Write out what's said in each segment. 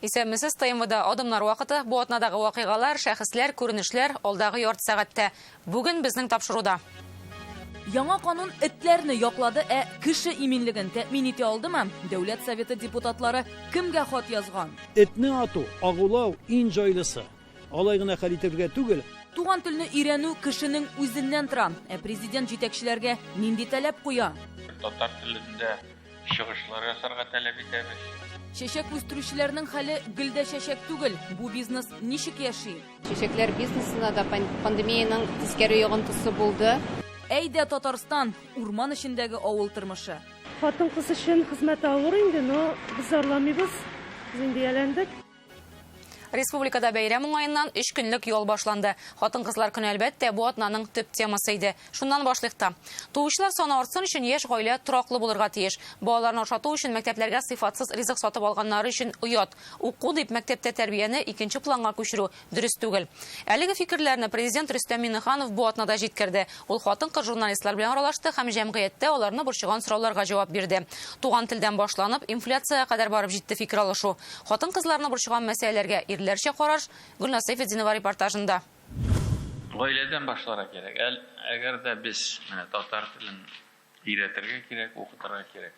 Исәнмесез, ТМВда адымнар вакыты. Бу атнадагы вакыйгалар, шәхесләр, күренешләр алдагы ярты сәгатьтә. Бүген безнең тапшыруда. Яңа канун этләрне яклады, ә кеше иминлеген тәэмин итә алдымы? Дәүләт Советы депутатлары кемгә хат язган? Этне ату, агулау иң җайлысы. Алай гына хәл итергә түгел. Туган телне өйрәнү кешенең үзеннән тора. Ә президент җитәкчеләргә нинди таләп куя? Татар телендә чыгышлар ясарга таләп итәбез. Чәчәк үстерүчеләрнең хәле гел дә чәчәк түгел. Бу бизнес ничек яши? Чәчәкләр бизнесына да пандемиянең тискәре йогынтысы булды. Әйдә, Татарстан! Урман эчендәге авыл тормышы. Хатын-кыз өчен хезмәт авыр инде, но без зарланмыйбыз, без инде ияләндек. Республикада бәйрәм уңаеннан өч көнлек ял башланды. Хатын-кызлар көне, әлбәттә, бу атнаның төп темасы иде. Шуннан башлыйк та. Туучылар саны артсын өчен яшь гаилә тораклы булырга тиеш. Балаларны ашату өчен мәктәпләргә сыйфатсыз ризык сатып алганнары өчен оят. Уку дип мәктәптә тәрбияне икенче планга күчерү дөрес түгел. Әлеге фикерләрне Президент Рөстәм Миңнеханов бу атнада җиткерде. Ул хатын-кыз журналистлар белән аралашты һәм җәмгыятьтә аларны борчыган сорауларга җавап бирде. Туган телдән башланып, инфляциягә кадәр барып җитте фикер алышу. Хатын-кызларны борчыган мәсьәләләргә ирләрчә караш, Гөлназ Сәйфетдинова репортажында. Гаиләдән башларга кирәк. Әгәр дә без менә татар телен өйрәтергә кирәк, укытырга кирәк.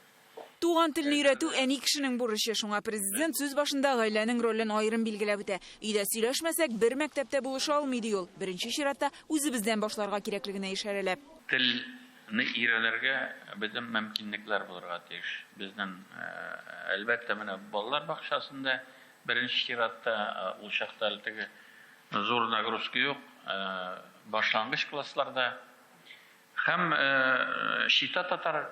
Туган телне өйрәтү әни кешенең бурычы. Шуңа президент сүз башында гаиләнең ролен аерым билгеләп үтә. Өйдә сөйләшмәсәк, бер мәктәп тә булыша алмый, ди ул. Беренче чиратта үзебездән башларга кирәклегенә ишарәләп. Телне өйрәнергә безнең мөмкинлекләр булырга тиеш. Безнең, әлбәттә, менә балалар бакчасында беренче чиратта, ул чакта әле теге зур нагрузка юк, башлангыч классларда Һәм чита татар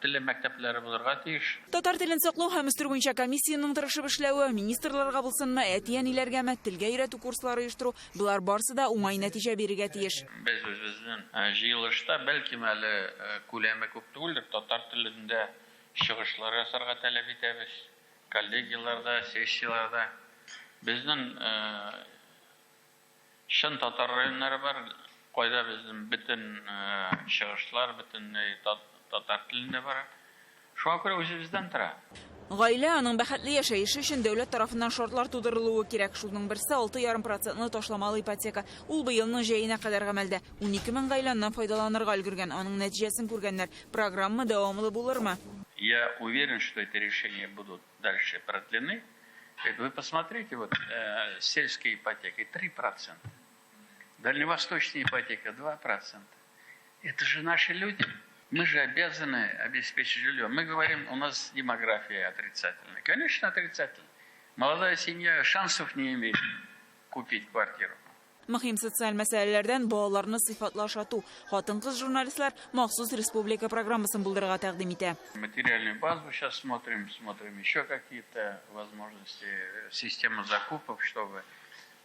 теле мәктәпләре булырга тиеш. Татар телен саклау һәм үстерү буенча комиссиянең тырышып эшләве, министрларга булсынмы, әти-әниләргәме, телгә өйрәтү курслары оештыру, болар барсы да уңай нәтиҗә бирергә тиеш. Без үзебезнең җыелышта, бәлкем әле күләме күп түгелдер, татар телендә чыгышлар ясарга таләп итәбез, коллегияләрдә, сессияләрдә. Безнең Чын татар районнары бар, кайда безнең бөтен чыгышлар бөтенләй татар телендә бара. Шуңа күрә үзебездән тора. Гаилә, аның бәхетле яшәеше өчен дәүләт тарафыннан шартлар тудырылуы кирәк. Шуның берсе, 6,5 процентлы ташламалы ипотека. Ул быелның җәенә кадәр гамәлдә. 12 мең гаилә аннан файдаланырга өлгергән, аның нәтиҗәсен күргәннәр. Программа дәвамлы булырмы? Я уверен, что эти решения будут дальше продлены. Вы посмотрите, вот сельская ипотека 3%, дальневосточная ипотека 2%. Это же наши люди. Мы же обязаны обеспечить жилье. Мы говорим, у нас демография отрицательная. Конечно, отрицательная. Молодая семья шансов не имеет купить квартиру. Мөһим социаль мәсьәләләрдән балаларны сыйфатлы ашату. Хатын-кыз журналистлар махсус республика программасын булдырырга тәкъдим итә. Материальную базу сейчас смотрим, смотрим еще какие-то возможности, систему закупок, чтобы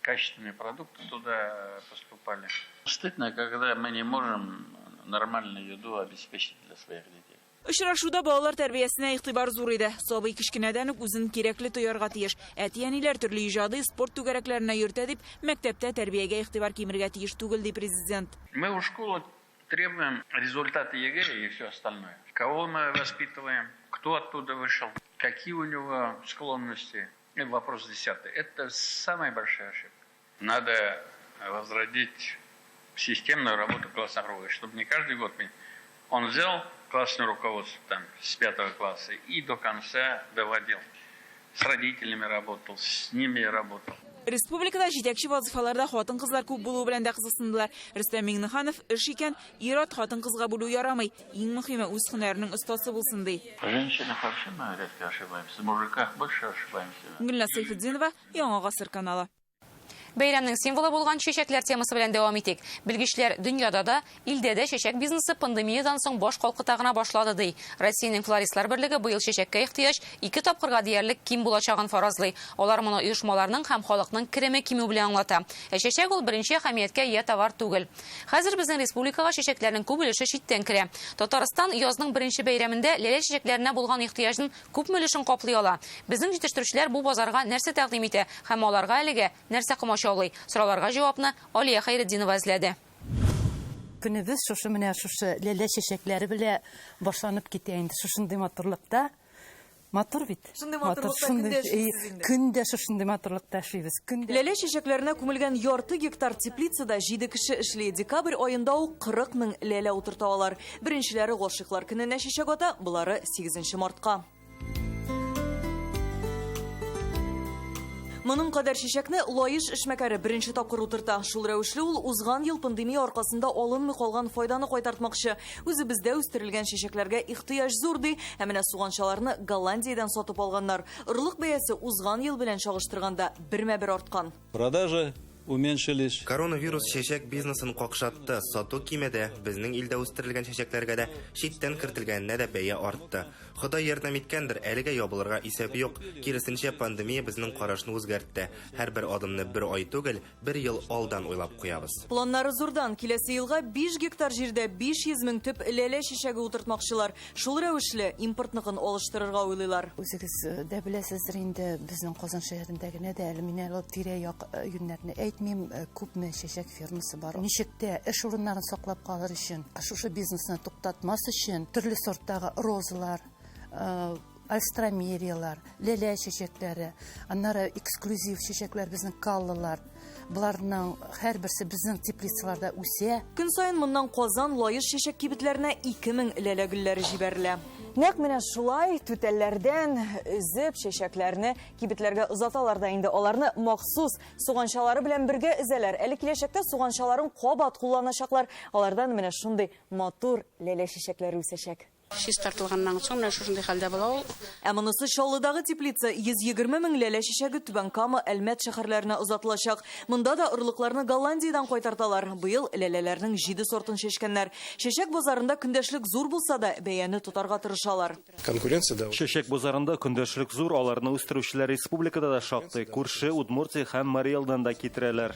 качественные продукты туда поступали. Стыдно, когда мы не можем нормальную еду обеспечить для своих детей. Очрашуда балалар тәрбиясенә игътибар зур иде. Сабый кечкенәдән үк үзен кирәкле тоярга тиеш. Әти-әниләр төрле иҗади, спорт түгәрәкләренә йөртә дип, мәктәптә тәрбиягә игътибар кимергә тиеш түгел, ди президент. Мы у школы требуем результаты ЕГЭ и все остальное. Кого мы воспитываем, кто оттуда вышел, какие у него склонности. Это вопрос десятый. Это самая большая ошибка. Надо возродить системную работу классных руководителей, чтобы не каждый год он взял классное руководство там, с 5 класса и до конца доводил. С родителями работал, с ними работал. Республикада җитәкче вазыйфаларда хатын-кызлар күп булуы белән дә кызыксындылар. Рөстәм Миңнеханов эш икән, ир-ат хатын-кызга бүлү ярамый, иң мөһиме үз һөнәренең остасы булсын ди. В женщинах вообще мы редко ошибаемся, в мужиках больше ошибаемся. Гөлназ Сәйфетдинова, Яңа гасыр каналы. Бәйрәмнең символы булган чәчәкләр темасы белән дәвам итик. Белгечләр дөньяда да, илдә дә чәчәк бизнесы пандемиядән соң баш калкыта гына башлады, ди. Россиянең флористлар берлеге быел чәчәккә ихтыяҗ ике тапкырга диярлек ким булачагын фаразлый. Алар моны оешмаларның һәм халыкның кереме кимү белән аңлата. Ә чәчәк ул беренче әһәмияткә ия товар түгел. Хәзер безнең республикага чәчәкләрнең күп өлеше читтән керә. Татарстан язның беренче бәйрәмендә ләлә чәчәкләренә булган ихтыяҗның Күпме өлешен каплый ала? Безнең җитештерүчеләр бу базарга нәрсә тәкъдим итә һәм аларга әлегә нәрсә комачаулый? Сорауларга җавапны Алия Хәйретдинова эзләде. Көнебез шушы менә шушы ләлә чәчәкләре белә башланып китә инде. Шушындый матурлыкта. Матур бит. Шундый матурлыкта көн дә эшлисез инде. Көн дә шушындый матурлыкта эшлибез. Көн дә. Ләлә чәчәкләренә күмелгән ярты гектар теплицада җиде кеше эшли. Декабрь аенда ук 40 мең ләлә утырта алар. Беренчеләре Гашыйклар көненә чәчәк ата, болары 8 мартка. Моның кадәр чәчәкне Лаеш эшмәкәре беренче тапкыр утырта. Шул рәвешле ул узган ел пандемия аркасында алынмый калган файданы кайтартмакчы. Үзебездә үстерелгән чәчәкләргә ихтыяҗ зур ди. Ә менә суганчаларны Голландиядән сатып алганнар. Орлык бәясе узган ел белән чагыштырганда бермә-бер арткан. Продажи уменьшились. Коронавирус чәчәк бизнесын какшатты, сату кимеде, безнең илдә үстерелгән чәчәкләргә дә, читтән кертелгәненә дә бәя артты. Ходай ярдәм иткәндер, әлегә ябылырга исәп юк. Киресенчә, пандемия безнең карашны үзгәртте. Һәрбер адымны бер ай түгел, бер ел алдан уйлап куябыз. Планнары зурдан. Киләсе елга 5 гектар җирдә 500 мең төп ләлә чәчәге утыртмакчылар. Шул рәвешле импортныкын алыштырырга уйлыйлар. Үзегез дә беләсездер инде, безнең Казан шәһәрендә генә дә әле мин әле тирә-як юннәрне әйтмим, күпме чәчәк фермасы бар. Ничек тә эш урыннарын саклап калыр өчен, шушы бизнесны туктатмас өчен төрле сорттагы розалар, альстромериялар, ләлә чәчәкләре, аннары эксклюзив чәчәкләр безнең каллалар. Боларның һәрберсе безнең теплицаларда үсә. Көн саен моннан Казан, Лаеш чәчәк кибетләренә 2000 ләлә гөлләре җибәрелә. Нәкъ менә шулай түтәлләрдән өзеп чәчәкләрне кибетләргә озаталар да инде. Аларны махсус суганчалары белән бергә өзәләр. Әле киләчәктә суганчаларын кабат кулланачаклар. Алардан менә шундый матур ләлә чәчәкләре үсәчәк. Чистартылганнан соң менә шушындый хәлдә була ул. Ә монысы Чаллыдагы теплица. 120 мең ләлә чәчәге Түбән Кама, Әлмәт шәһәрләренә озатылачак. Монда да орлыкларны Голландиядән кайтарталар. Быел ләләләрнең 7 сортын чәчкәннәр. Чәчәк базарында көндәшлек зур булса да, бәяне тотарга тырышалар. Конкуренция да. Чәчәк базарында көндәшлек зур, аларны үстерүчеләр республикада да шактый. Күрше Удмуртия һәм Марий Элдан да китерәләр.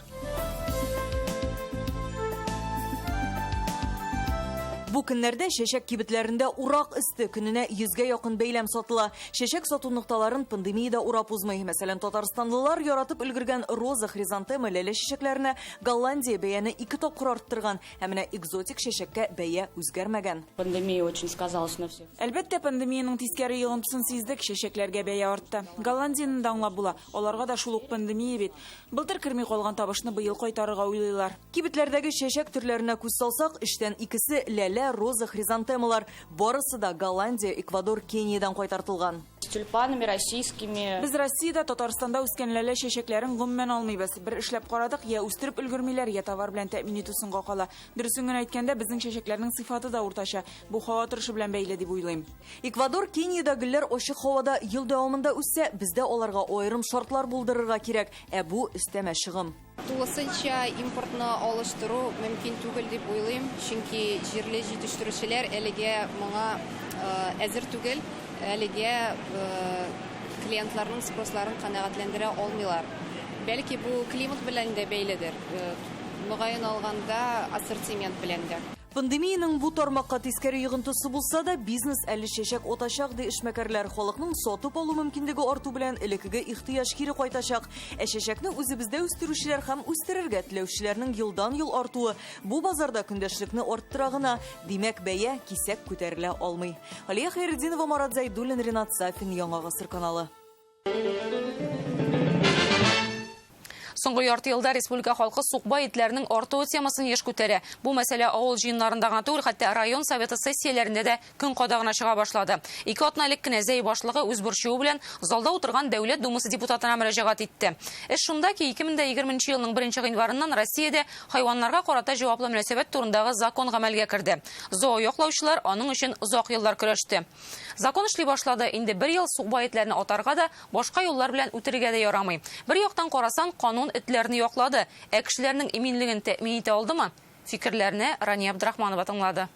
Бу көннәрдә чәчәк кибетләрендә урак өсте, көненә 100гә якын бәйләм сатыла. Чәчәк сату нокталарын пандемия дә урап узмый. Мәсәлән, татарстанлылар яратып өлгергән роза, хризантема, ләлә чәчәкләренә Голландия бәяне 2 тапкыр арттырган. Ә менә экзотик чәчәккә бәя үзгәрмәгән. Пандемия очень сказалась на всех. Әлбәттә, пандемиянең тискәре йогынтысын сиздек, чәчәкләргә бәя артты. Голландияне дә аңлап була, аларга да шул ук пандемия бит. Былтыр керми калган табышны быел кайтарырга уйлыйлар. Кибетләрдәге чәчәк төрләренә күз салсак, өчтән икесе ләлә, роза, хризантемалар. Барысы да Голландия, Эквадор, Кениядән кайтартылган. С тюльпанами российскими. Без Россиядә, Татарстанда үскән ләлә чәчәкләрен гомумән алмыйбыз. Бер эшләп карадык, я үстереп өлгермиләр, я товар белән тәэмин итү соңга кала. Дөресен генә әйткәндә, безнең чәчәкләрнең сыйфаты да уртача. Бу һава торышы белән бәйле дип уйлыйм. Эквадор, Кениядә гөлләр ачык һавада ел дәвамында үссә, бездә аларга аерым шартлар булдырырга кирәк. Ә бу өстәмә чыгым. Тулысынча импортны алыштыру мөмкин түгел дип уйлыйм, чөнки җирле җитештерүчеләр әлегә моңа әзер түгел, әлегә клиентларның спросларын канәгатьләндерә алмыйлар. Бәлки бу климат белән дә бәйледер, мөгаен алганда ассортимент белән дә. Пандемиянең бу тармакка тискәре йогынтысы булса да, бизнес әле чәчәк атачак, ди эшмәкәрләр. Халыкның сатып алу мөмкинлеге арту белән элеккеге ихтыяҗ кире кайтачак. Ә чәчәкне үзебездә үстерүчеләр һәм үстерергә теләүчеләрнең елдан-ел артуы бу базарда көндәшлекне арттыра гына. Димәк, бәя кисәк күтәрелә алмый. Алия Хәйретдинова, Марат Зәйдуллин, Ринат Сафин, Яңа Гасыр каналы. Соңгы ярты елда республика халкы сукбай этләрнең артуы темасын еш күтәрә. Бу мәсьәлә авыл җыеннарында гына түгел, хәтта район советы сессияләрендә дә көн кадагына чыга башлады. Ике атна элек кенә Зәй башлыгы үз борчуы белән залда утырган Дәүләт Думасы депутатына мөрәҗәгать итте. Эш шунда ки, 2020 елның 1 гыйнварыннан Россиядә хайваннарга карата җаваплы мөнәсәбәт турындагы закон гамәлгә керде. Зоояклаучылар аның өчен озак еллар көрәште. Закон эшли башлады, инде бер ел сукбай этләрне атарга да, башка юллар белән үтерергә дә ярамый. Бер яктан карасан, канун этләрне яклады. Ә кешеләрнең иминлеген тәэмин итә алдымы? Фикерләрне Рания Абдрахманова тыңлады.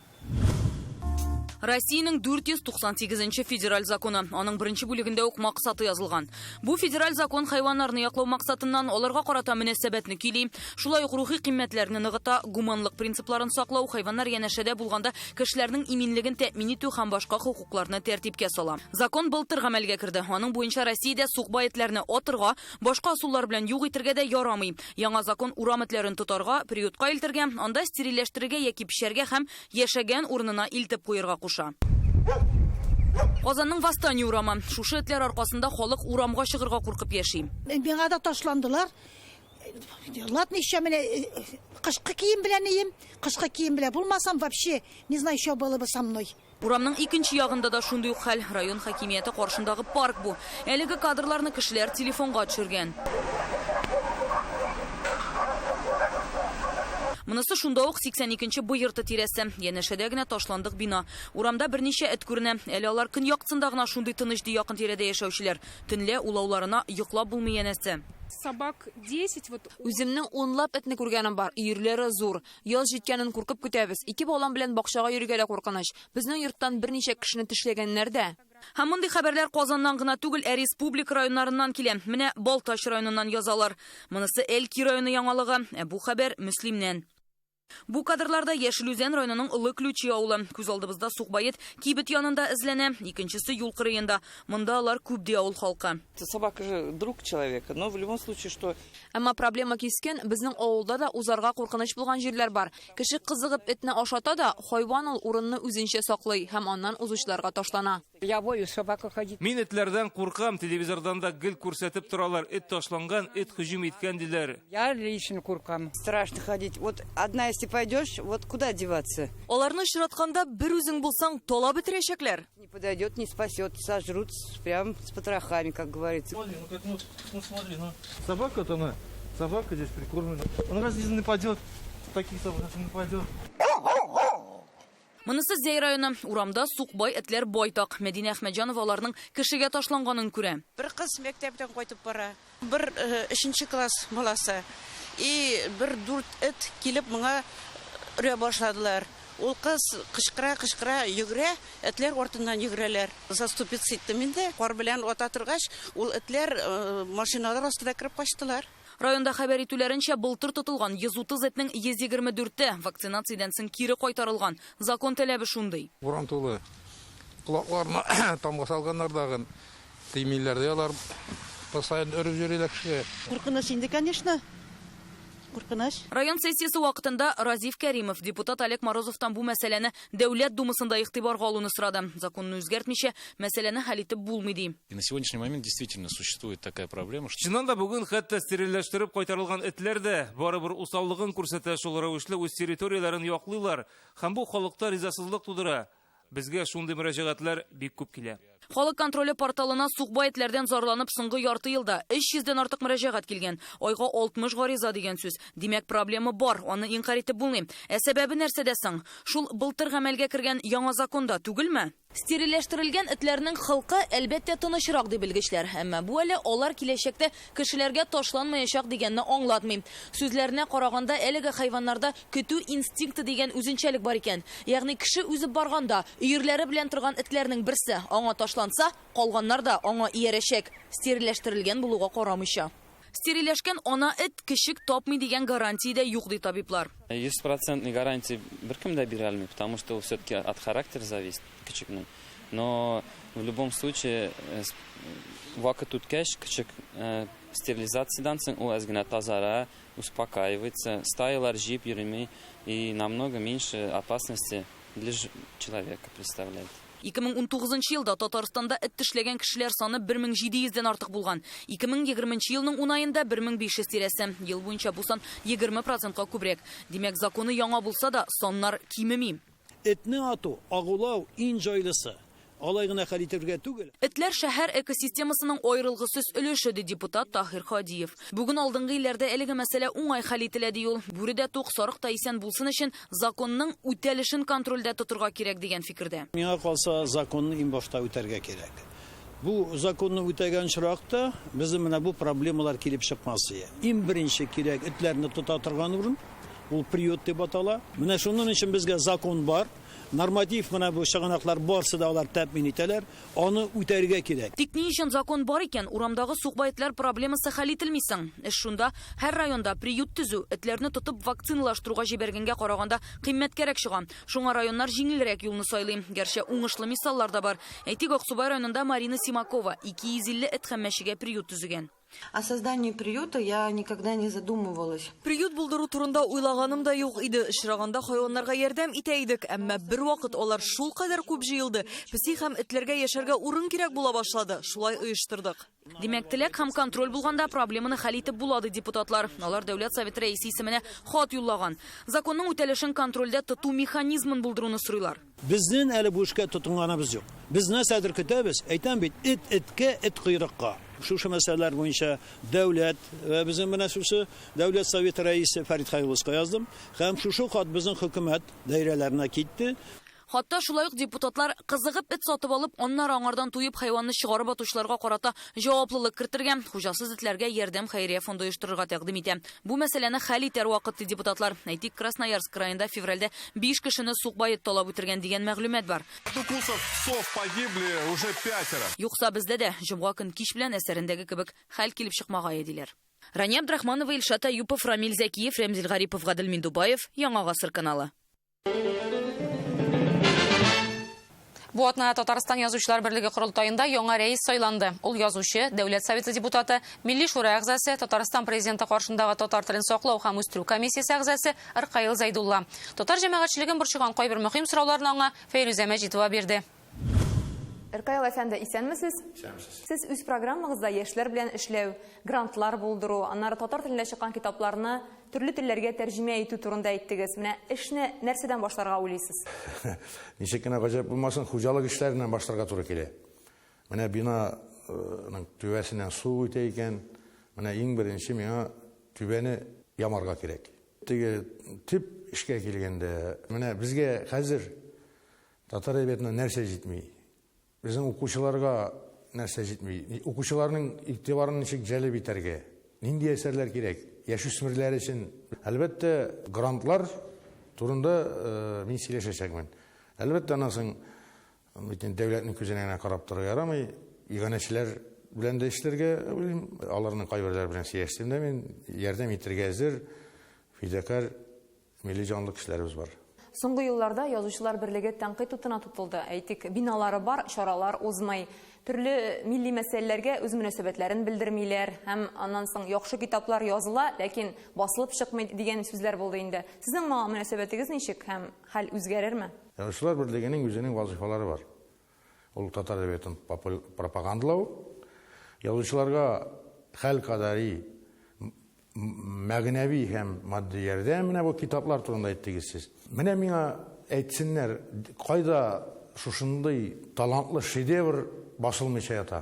Россиянең 498 федераль законы. Аның беренче бүлегендә үк максаты язылган. Бу федераль закон хайваннарны яклау максатыннан аларга карата мөнәсәбәтне көйли, шулай ук рухи кыйммәтләрне ныгыта, гуманлык принципларын саклау, хайваннар янәшәдә булганда кешеләрнең иминлеген тәэмин итү һәм башка хокукларны тәртипкә сала. Закон былтыр гамәлгә керде. Аның буенча Россиядә сукбай этләрне атырга, башка ысуллар белән юк итергә дә ярамый. Яңа закон урам этләрен тотарга, приютка илтергә, анда стерильләштерергә яки пешәргә һәм яшәгән урынына илтеп куярга куша. Казанның Восстание урамы. Шушы этләр аркасында халык урамга чыгырга куркып яши. Миңа да ташландылар. Ладно, еще менә кышкы кием белән ием, кышкы кием белән булмасам, вообще не знаю, что было бы со мной. Урамның икенче ягында да шундый ук хәл. Район хакимияте каршындагы парк бу. Әлеге кадрларны кешеләр телефонга төшергән. Монысы шунда ук 82 нче Б йорты тирәсе. Янәшәдә генә ташландык бина. Урамда берничә эт күренә. Әле алар көн яктысында гына шундый тыныч, ди якын тирәдә яшәүчеләр. Төнлә улауларына йоклап булмый янәсе. Собак 10, вот. Үземнең унлап этне күргәнем бар. Өерләре зур. Яз җиткәнен куркып көтәбез. Ике балам белән бакчага йөрергә дә куркыныч. Безнең йорттан берничә кешене тешләгәннәр дә. Һәм мондый хәбәрләр Казаннан гына түгел, ә республика районнарыннан килә. Менә Балтач районыннан язалар. Монысы Әлки районы яңалыгы, ә бу хәбәр Мөслимнән. Бу кадрларда Яшел Үзән районының Олы Ключи авылы. Күз алдыбызда сукбай эт кибет янында эзләнә, икенчесе юл кырыенда. Монда алар күп, ди авыл халкы. Собака же друг человека, но в любом случае, что... Әмма проблема кискен, безнең авылда да узарга куркыныч булган җирләр бар. Кеше кызыгып этне ашата да, хайван ул урынны үзенчә саклый һәм аннан узучыларга ташлана. Я боюсь собаку ходить. Мин этләрдән куркам, телевизордан да гел күрсәтеп торалар, эт ташланган, эт һөҗүм иткән диләр. Я лично куркам. Страшно ходить. Вот одна если пойдешь, вот куда деваться? Аларны очратканда бер үзең булсаң, талап бетерәчәкләр. Не подойдет, не спасет, сожрут прям с потрохами, как говорится. Смотри, ну как, ну, ну смотри, ну собака вот она, собака здесь прикормлена. Он разве не нападет? Таких собак не нападет. Монысы Зәй районы. Урамда сукбай этләр байтак. Мәдинә Әхмәтҗанова аларның кешегә ташланганын күрә. Бер кыз мәктәптән кайтып бара. Бер өченче класс баласы. И бер дүрт эт килеп моңа өрә башладылар. Ул кыз кычкыра-кычкыра йөгерә, этләр артыннан йөгерәләр. Заступиться иттем инде. Кар белән ата торгач, ул этләр машиналар астына кереп качтылар. Районда хәбәр итүләренчә, былтыр тотылган 130 этнең 124-е вакцинациядән соң кире кайтарылган. Закон таләбе шундый. Урам тулы. Колакларына тамга салганнар дагын тимиләр дә алар постоянно өреп йөриләр кешегә. Куркыныч инде, конечно. Куркыныч. Район сессиясе вакытында Разиф Кәримов депутат Олег Морозовтан бу мәсьәләне Дәүләт Думасында игътибарга алуны сорады. Законны үзгәртмичә, мәсьәләне хәл итеп булмый ди. И на сегодняшний момент действительно существует такая проблема, что Чыннан да бүген хәтта стерильләштереп кайтарылган этләр дә барыбер усаллыгын күрсәтә, шул рәвешле үз территорияләрен яклыйлар һәм бу халыкта ризасызлык тудыра. Безгә шундый мөрәҗәгатьләр бик күп килә. Халык контроле порталына сукбай этләрдән зарланып соңгы ярты елда 300 дән артык мөрәҗәгать килгән. Айга 60 гариза дигән сүз. Димәк, проблема бар, аны инкарь итеп булмый. Ә сәбәбе нәрсәдә соң? Шул былтыр гамәлгә кергән яңа законда түгелме? Стерильләштерелгән этләрнең холкы, әлбәттә, тынычрак, ди белгечләр. Әмма бу әле алар киләчәктә кешеләргә ташланмаячак дигәнне аңлатмый. Сүзләренә караганда, әлеге хайваннарда көтү инстинкты дигән үзенчәлек бар икән. Ягъни кеше узып барганда, өерләре белән торган этләрнең берсе аңа ташланса, калганнар да аңа иярәчәк, стерильләштерелгән булуга карамыйча. Стерильләшкән ана эт көчек тапмый дигән гарантия дә юк, ди табиблар. 100% гарантия беркем дә бирә алмый, потому что все-таки от характера зависит көчекнең. Но в любом случае вакыт үткәч, көчек стерилизациядән соң ул әз генә тазара, успокаивается, стаялар җыеп йөрми и намного меньше опасности для человека представляет. 2019 елда Татарстанда эт тешләгән кешеләр саны 1700 дән артык булган. 2020 елның 10 аенда 1500 тирәсе. Ел буенча бу сан 20 процентка күбрәк. Димәк, законы яңа булса да, саннар кимеми. Этне ату, агулау иң җайлысы. Алай гына хәл итәргә түгел. Этләр шәһәр экосистемасының аерылгысыз өлеше, ди депутат Таһир Һадиев. Бүген алдынгы илләрдә әлеге мәсьәлә уңай хәл ителә, ди ул. Бүре дә тук, сарык та исән булсын өчен законның үтәлешен контрольдә тотырга кирәк дигән фикердә. Миңа калса, законны иң башта үтәргә кирәк. Бу законны үтәгән очракта безнең менә бу проблемалар килеп чыкмас иде. Иң беренче кирәк этләрне тота торган урын, ул приют дип атала. Менә шуның өчен безгә закон бар. Норматив менә бу чыганаклар барсы да алар тәэмин итәләр, аны үтәргә кирәк. Тик ни өчен закон бар икән, урамдагы сукбай этләр проблемасы хәл ителми соң? Эш шунда, һәр районда приют төзү, этләрне тотып вакциналаштыруга җибәргәнгә караганда кыйммәткәрәк чыга. Шуңа районнар җиңелрәк юлны сайлый. Гәрчә уңышлы мисаллар да бар. Әйтик, Аксубай районында Марина Симакова 250 эт һәм мәчегә приют төзегән. О создании приюта я никогда не задумывалась. Приют булдыру турында уйлаганым да юк иде. Очраганда хайваннарга ярдәм итә идек, әмма бервакыт алар шулкадәр күп җыелды. Песи һәм этләргә яшәргә урын кирәк була башлады. Шулай оештырдык. Димәк, теләк һәм контроль булганда проблеманы хәл итеп була, ди депутатлар. Алар Дәүләт Советы рәисе исеменә хат юллаган. Законның үтәлешен контрольдә тоту механизмын булдыруны сорыйлар. Безнең әле бу эшкә тотынганыбыз юк. Без нәрсәдер көтәбез, әйтәм бит, эт эткә, эт койрыкка. Шушы мәсьәләләр буенча дәүләт вә безнең менә шушы Дәүләт Советы рәисе Фәрит Хәйрулловичка яздым. Һәм шушы хат безнең хөкүмәт даирәләренә китте. Хатта шулай ук депутатлар кызыгып эт сатып алып, аннары аңардан туеп хайванны чыгарып атучыларга карата җаваплылык кертергә, хуҗасыз этләргә ярдәм хәйрия фонды оештырырга тәкъдим итә. Бу мәсьәләне хәл итәр вакыт, ди депутатлар. Әйтик, Красноярск краенда февральдә 5 кешене сукбай эт талап үтергән дигән мәгълүмат бар. От укусов псов погибли уже пятеро. Юкса бездә дә җомга көн кич белән әсәрендәге кебек хәл килеп чыкмагае, диләр. Рания Абдрахманова, Илшат Әюпов, Рамил Зәкиев, Рәмзил Гарипов, Гадел Миндубаев, Яңа гасыр каналы. Бу атнада Татарстан Язучылар берлеге корылтаенда яңа рәис сайланды. Ул язучы, Дәүләт Советы депутаты, Милли Шура әгъзасы, Татарстан Президенты каршындагы татар телен саклау һәм үстерү комиссиясе әгъзасы Ркаил Зәйдулла. Татар җәмәгатьчелеген борчыган кайбер мөһим сорауларны аңа Фәйрүзә Мәҗитова бирде. Ркаил әфәнде, исәнмесез? Исәнмесез. Сез үз программагызда яшьләр белән эшләү, грантлар булдыру, аннары татар телендә чыккан китапларны төрле телләргә тәрҗемә итү турында әйттегез. Менә эшне нәрсәдән башларга уйлыйсыз? Ничек кенә гаҗәп булмасын, хуҗалык эшләреннән башларга туры килә. Менә бинаның түбәсеннән су үтә икән, менә иң беренче миңа түбәне ямарга кирәк. Теге төп эшкә килгәндә, менә безгә хәзер татар әдәбиятына нәрсә җитми? Безнең укучыларга нәрсә җитми? Укучыларның игътибарын ничек җәлеп итәргә? Нинди әсәрләр кирәк? Яшүсмерләр өчен, әлбәттә, грантлар турында мин сөйләшәчәкмен. Әлбәттә, аннан соң бит инде дәүләтнең күзенә генә карап торырга ярамый. Иганәчеләр белән дә эшләргә уйлыйм. Аларның кайберләре белән сөйләштем дә мин. Ярдәм итәргә әзер, фидакарь Милли җанлы кешеләребез бар. Соңгы елларда Язучылар берлеге тәнкыйть утына тотылды. Әйтик, биналары бар, чаралар узмый. Төрле милли мәсьәләләргә үз мөнәсәбәтләрен белдермиләр һәм аннан соң яхшы китаплар языла, ләкин басылып чыкмый дигән сүзләр булды инде. Сезнең моңа мөнәсәбәтегез ничек һәм хәл үзгәрерме? Язучылар берлегенең үзенең вазыйфалары бар. Ул татар әдәбиятын пропагандалау, язучыларга хәл кадәри мәгънәви һәм матди ярдәм, менә бу китаплар турында әйттегез сез. Менә миңа әйтсеннәр, кайда шушындый талантлы шедевр басылмыйча ята?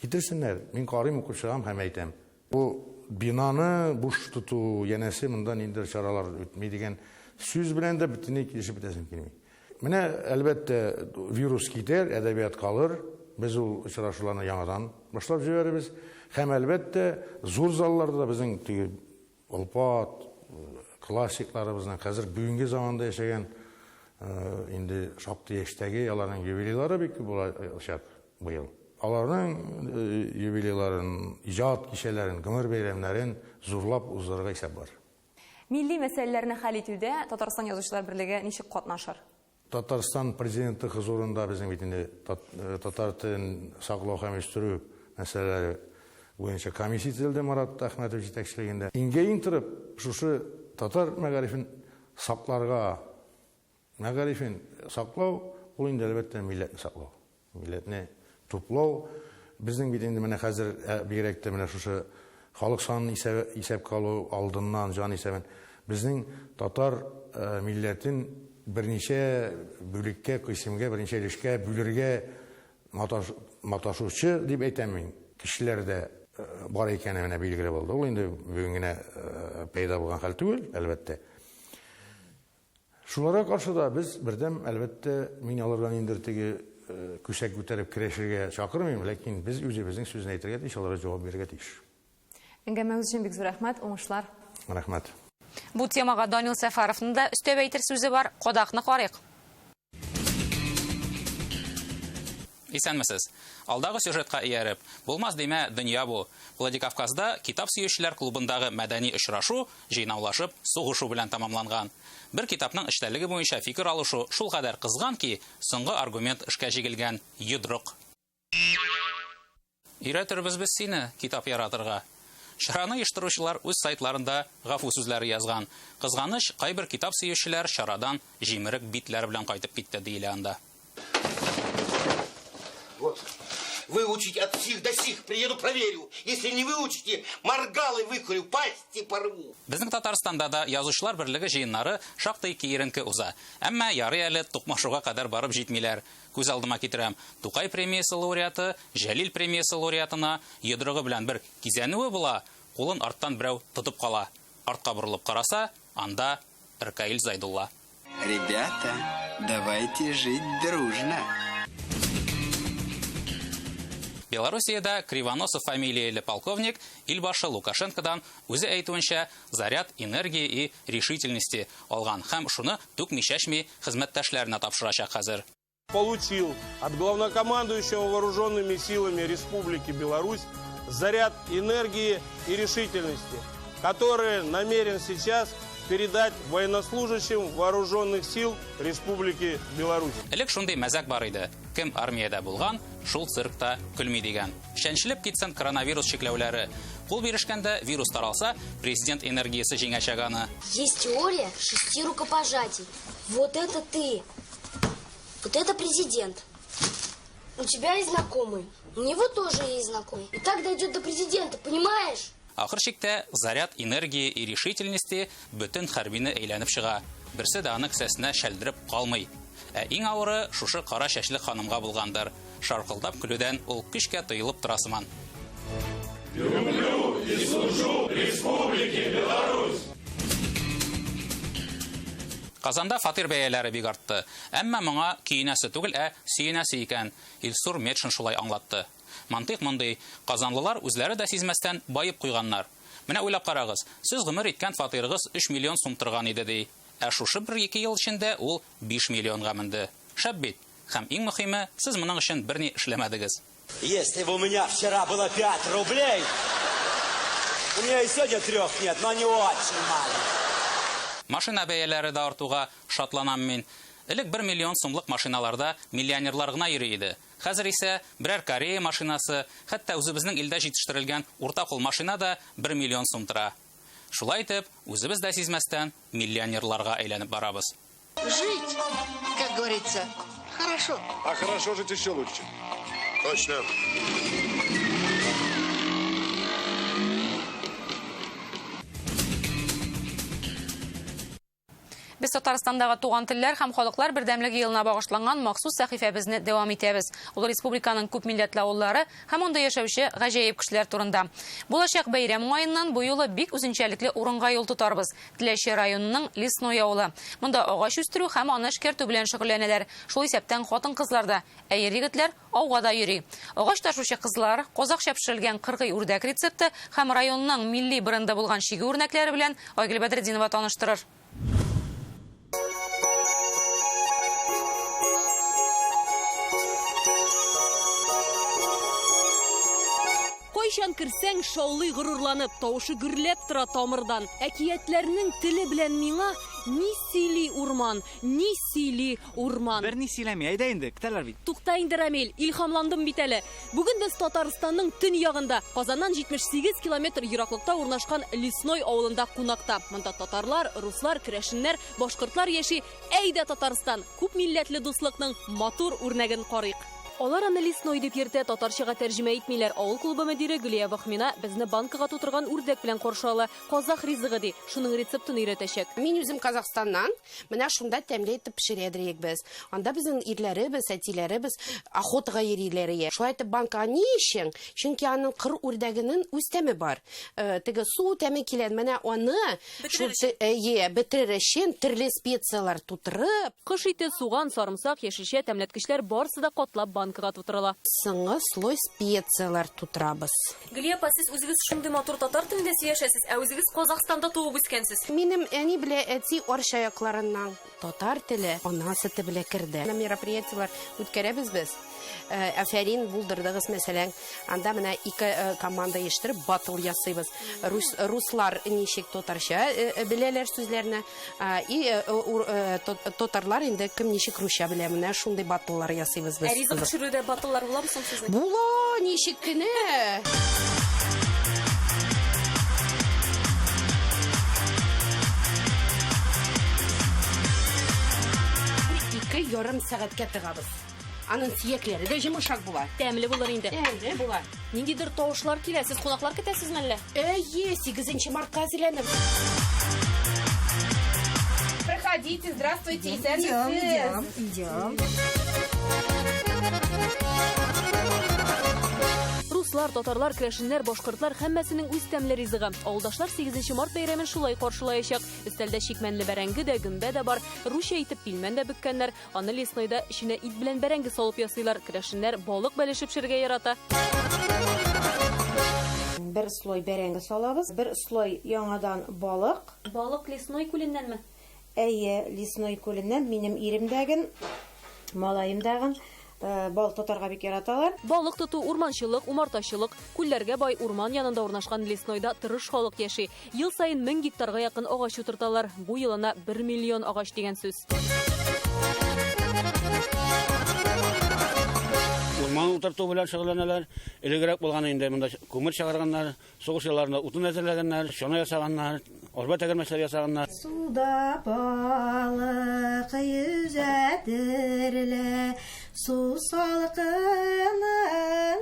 Китерсеннәр, мин карыйм, укып чыгам һәм әйтәм. Бу бинаны буш тоту, янәсе монда ниндидер чаралар үтми дигән сүз белән дә бөтенләй килешеп бетәсем килми. Менә, әлбәттә, вирус китәр, әдәбият калыр. Без ул очрашуларны яңадан башлап җибәрербез. Һәм, әлбәттә, зур залларда да безнең теге олпат классикларыбызның хәзер бүгенге заманда яшәгән инде шактый яшьтәге аларның юбилейлары бик күп булачак быел. Аларның юбилейларын, иҗат кичәләрен, гомер бәйрәмнәрен зурлап уздырырга исәп бар. Милли мәсьәләләрне хәл итүдә Татарстан Язучылар берлеге ничек катнашыр? Татарстан Президенты хозурында безнең бит инде татар телен саклау һәм үстерү мәсьәләләре буенча комиссия төзелде Марат Әхмәтов җитәкчелегендә. Иңгә-иң торып, шушы татар мәгарифен сакларга Мәгарифен саклау, ул инде, әлбәттә, милләтне саклау. Милләтне туплау. Безнең бит инде менә хәзер, бигрәк тә менә шушы халык санын исәпкә алу алдыннан, җан исәбен, безнең татар милләтен берничә бүлеккә, кыйсемгә, берничә өлешкә бүлергә маташучы дип әйтәм мин, кешеләр дә бар икәне менә билгеле булды. Ул инде бүген генә пәйда булган хәл түгел, әлбәттә. Шуларга каршы да без бердәм, әлбәттә, мин аларга ниндидер теге күсәк күтәреп көрәшергә чакырмыйм, ләкин без үзебезнең сүзне әйтергә тиеш, аларга җавап бирергә тиеш. Әңгәмәгез өчен бик зур рәхмәт, уңышлар. Рәхмәт. Бу темага Данил Сәфәровның да өстәп әйтер сүзе бар. Кадакны карыйк. Исәнмесез. Алдагы сюжетка ияреп, булмас димә, дөнья бу. Владикавказда китап сөючеләр клубындагы мәдәни очрашу җыйнаулашып сугышу белән тәмамланган. Бер китапның эчтәлеге буенча фикер алышу шулкадәр кызган ки, соңгы аргумент эшкә җигелгән, йодрык. Өйрәтербез без сине китап яратырга. Чараны оештыручылар үз сайтларында гафу сүзләре язган. Кызганыч, кайбер китап сөючеләр чарадан җимерек битләр белән кайтып китте, диелә анда. Вот. Выучить от сих до сих. Приеду, проверю. Если не выучите, моргалы выкурю, пасти порву. Безнең Татарстанда да Язучылар берлеге җыеннары шактый киеренке уза. Әмма ярый әле тукмашуга кадәр барып җитмиләр. Күз алдыма китерәм, Тукай премиясе лауреаты Җәлил премиясе лауреатына йодрыгы белән бер кизәнүе була, кулын арттан берәү тотып кала. Артка борылып караса, анда Ркаил Зайдулла. Ребята, давайте жить дружно. Белоруссиядә Кривоносов фамилияле полковник илбашы Лукашенкодан, үзе әйтүенчә, заряд энергии и решительности алган һәм шуны түкми-чәчми хезмәттәшләренә тапшырачак хәзер. Получил от главнокомандующего вооруженными силами Республики Беларусь заряд энергии и решительности, который намерен сейчас передать военнослужащим вооруженных сил Республики Беларусь. Элек шундый мәзәк бар иде, кем армиядә булган, шул циркта көлми дигән. Чәнчелеп китсен коронавирус чикләүләре. Кул бирешкәндә вирус таралса, президент энергиясе җиңәчәк аны. Есть теория шести рукопожатий. Вот это ты. Вот это президент. У тебя есть знакомый. У него тоже есть знакомый. И так дойдет до президента, понимаешь? Ахыр чиктә заряд энергии и решительности бөтен хәрбине әйләнеп чыга. Берсе дә аны кесәсенә шәлдереп калмый. Ә иң авыры шушы кара чәчле ханымга булгандыр. Шаркылдап көлүдән ул көчкә тыелып тора сыман. Люблю и служу Республике Беларусь! Казанда фатир бәяләре бик артты. Әмма моңа көенәсе түгел, ә сөенәсе икән. Илсур Метшин шулай аңлатты. Мантыйк мондый, казанлылар үзләре дә сизмәстән баеп куйганнар. Менә уйлап карагыз, сез гомер иткән фатирыгыз 3 миллион сум торган иде ди. Ә шушы бер-ике ел эчендә ул 5 миллионга менде. Шәп бит! Һәм иң мөхиме, сез моның өчен берни эшләмәдегез. Если бы у меня вчера было 5 рублей, у меня и сегодня трех нет, но они очень маленькие. Машина бәяләре дә артуга шатланам мин. Элек бер миллион сумлык машиналарда миллионерлар гына йөри иде. Хәзер исә берәр Корея машинасы, хәтта үзебезнең илдә җитештерелгән урта кул машина да бер миллион сум тора. Шулай итеп, үзебез дә сизмәстән, миллионерларга әйләнеп барабыз. Жить, как говорится, хорошо. А хорошо жить еще лучше. Точно. Без Татарстандагы туган телләр һәм халыклар бердәмлеге елына багышланган махсус сәхифәбезне дәвам итәбез. Ул республиканың күп милләтле авыллары һәм анда яшәүче гаҗәеп кешеләр турында. Булачак бәйрәм уңаеннан бу юлы бик үзенчәлекле урынга юл тотарбыз. Теләче районының Лесной авылы. Монда агач үстерү һәм аны эшкәртү белән шөгыльләнәләр. Шул исәптән хатын-кызлар да, ә ир-егетләр ауга да йөри. Агач ташучы кызлар, казахча пешерелгән кыргый үрдәк рецепты һәм районның милли бренды булган чигү үрнәкләре белән Айгөл Бәдретдинова таныштырыр. Кайчан керсәң, шаулый горурланып, тавышы гөрләп тора тамырдан. Әкиятләрнең теле белән миңа ни сөйли урман, ни сөйли урман. Берни сөйләми, әйдә инде, көтәләр бит. Тукта инде, Рамил, илһамландым бит әле. Бүген без Татарстанның төньягында, Казаннан 78 километр ераклыкта урнашкан Лесной авылында кунакта. Монда татарлар, руслар, керәшеннәр, башкортлар яши. Әйдә, Татарстан, күп милләтле дуслыкның матур үрнәген карыйк. Алар аны Лесной дип йөртә, татарчага тәрҗемә итмиләр. Авыл клубы мөдире Гөлия Вахмина безне банкага тутырган үрдәк белән каршы ала. Казах ризыгы ди, шуның рецептын өйрәтәчәк. Мин үзем Казахстаннан, менә шунда тәмле итеп пешерәдер без. Анда безнең ирләребез, әтиләребез охотага йөриләр ие. Шулай итеп банкага ни өчен? Чөнки аның кыр үрдәгенең үз тәме бар. Теге су тәме килә, менә аны шул әйе, бетерер өчен төрле специяләр тутырып. Кош ите, суган, сарымсак, яшелчә, тәмләткечләр барысы да катлап банкага тутырыла. Соңгы слой специяләр тутырабыз. Гөлия апа, сез үзегез шундый матур татар телендә сөйләшәсез, ә үзегез Казахстанда туып үскәнсез. Минем әни белән әти Арча якларыннан. Татар теле ана сөте белән керде. Мероприятиеләр үткәрәбез без. Афәрин булдырдыгыз, мәсәлән, анда менә ике команда оештырып батл ясыйбыз. Руслар ничек татарча беләләр сүзләрне, и татарлар инде кем ничек русча белә, менә шундый батллар ясыйбыз без. Ә ризык пешерүдә батллар буламы соң сезнең? Була, ничек кенә. Ярым сәгатькә тыгабыз. Аның сөякләре дә җомшак була. Тәмле булыр инде. Тәмле була. Ниндидер тавышлар килә. Сез кунаклар көтәсезме әллә? Әйе, 8 мартка әзерләнеп. Проходите, здравствуйте, Идем, идем, идем. Руслар, татарлар, керәшеннәр, башкортлар һәммәсенең үз тәмле ризыгы. Авылдашлар 8 март бәйрәмен шулай каршылаячак. Өстәлдә чикмәнле бәрәңге дә, гөмбә дә бар. Русча итеп пилмән дә бөккәннәр. Аны Леснойда эченә ит белән бәрәңге салып ясыйлар. Керәшеннәр балык бәлеше пешерергә ярата. Бер слой бәрәңге салабыз, бер слой яңадан балык. Балык Лесной күленнәнме? Әйе, Лесной күленнән. Минем ирем дәген, малаем дәген. Бал тотарга бик яраталар. Балык тоту, урманчылык, умартачылык, күлләргә бай урман янында урнашкан Леснойда тырыш халык яши. Ел саен 1000 гектарга якын агач утырталар. Бу елына 1 миллион агач дигән сүз. Урман утырту белән шөгыльләнәләр. Элегрәк булган инде монда күмер чыгарганнар, сугыш елларында утын әзерләгәннәр, чана ясаганнар, арба тәгәрмәчләре ясаганнар. Суда балык йөзәдер лә, су салкынын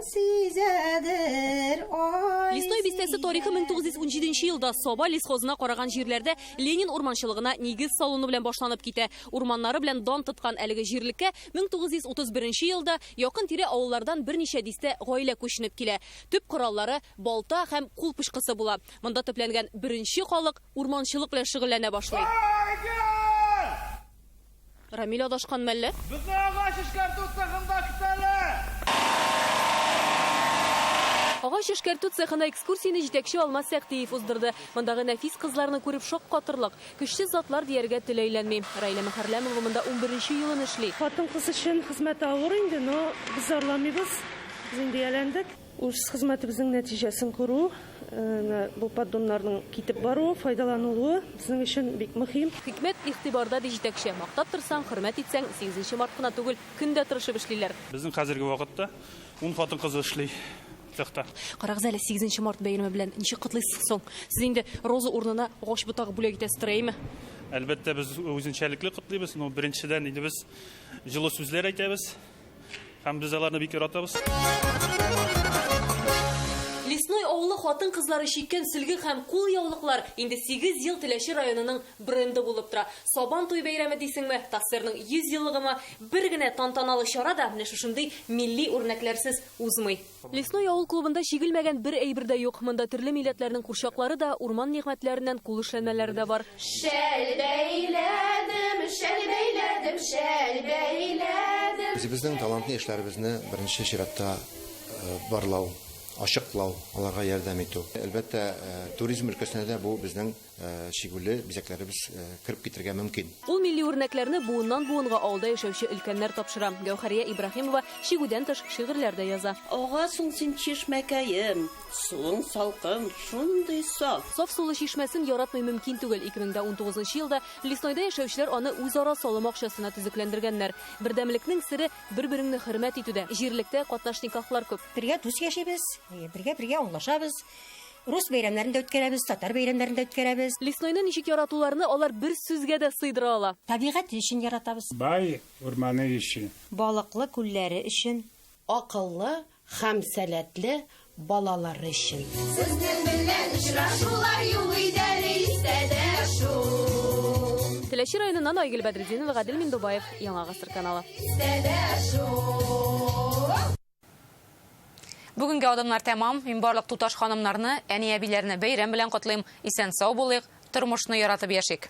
сизәдер ай. Лесной бистәсе тарихы 1917 елда Саба лесхозына караган җирләрдә Ленин урманчылыгына нигез салыну белән башланып китә. Урманнары белән дан тоткан әлеге җирлеккә 1931 елда якын тирә авыллардан берничә дистә гаилә күченеп килә. Төп кораллары балта һәм кул пычкысы була. Монда төпләнгән беренче халык урманчылык белән шөгыльләнә башлый. Рамил адашкан мәллә? Безне агач эшкәртү цехында көтәләр. Агач эшкәртү цехына экскурсияне җитәкче Алмаз Сәхтиев уздырды. Мондагы нәфис кызларны күреп шаккатырлык. Көчсез затлар дияргә тел әйләнми. Раилә Мөхәрләмова монда 11 елын эшли. Хатын-кыз өчен хезмәт авыр инде, но без зарланмыйбыз. Без инде ияләндек. Үз хезмәтебезнең нәтиҗәсен күрү, бу поддоннарның китеп баруы, файдаланылуы безнең өчен бик мөһим. Хикмәт игътибарда ди җитәкче. Мактап торсаң, хөрмәт итсәң, 8 март кына түгел, көн дә тырышып эшлиләр. Безнең хәзерге вакытта 10 хатын-кыз эшли цехта. Карагыз әле, 8 март бәйрәме белән ничек котлыйсыз соң? Сез инде роза урынына агач ботагы бүләк итәсез, әйеме? Әлбәттә, без үзенчәлекле котлыйбыз, но беренчедән инде без җылы сүзләр әйтәбез. Һәм без аларны бик яратабыз. Лесной авылы хатын-кызлары чиккән сөлге һәм кул яулыклар инде 8 ел Теләче районының бренды булып тора. Сабан туй бәйрәме дисеңме, ТАССРның 100 еллыгымы, бер генә тантаналы чара да менә шушындый милли үрнәкләрсез узмый. Лесной авыл клубында чигелмәгән бер әйбер дә юк. Монда төрле милләтләрнең курчаклары да, урман нигъмәтләреннән кул эшләнмәләре дә бар. Шәл бәйләдем, шәл бәйләдем, шәл бәйләдем. Үзебезнең талантлы яшьләребезне беренче чиратта барлау, ачыклау, аларга ярдәм итү. Әлбәттә, туризм өлкәсенә дә бу безнең чигүле бизәкләребез кереп китергә мөмкин. Ул милли үрнәкләрне буыннан буынга авылда яшәүче өлкәннәр тапшыра. Гәүһәрия Ибраһимова чигүдән тыш шигырьләр дә яза. Агасың син чишмәкәем, суың салкын, шундый саф. Саф сулы чишмәсен яратмый мөмкин түгел. 2019 елда Леснойда яшәүчеләр аны үзара салым акчасына төзекләндергәннәр. Бердәмлекнең сере бер-береңне хөрмәт итүдә. Җирлектә катнаш никахлар күп. Бергә дус яшибез, бергә-бергә аңлашабыз. Рус бәйрәмнәрен дә үткәрәбез, татар бәйрәмнәрен дә үткәрәбез. Леснойны ничек яратуларны алар бер сүзгә дә сыйдыра ала. Табигать өчен яратабыз. Бай урманы өчен. Балыклы күлләре өчен. Акыллы һәм сәләтле балалары өчен. Сезнең белән очрашулар юк иде әле истә дә шул. Теләче районыннан Айгөл Бәдретдинова, Гадел Миндубаев, Яңа Гасыр каналы. Истә дә шул. Бүгенге адымнар тәмам. Мин барлык туташ ханымнарны, әни әбиләрне бәйрәм белән котлыйм. Исән сау булыйк, тормышны яратып яшик.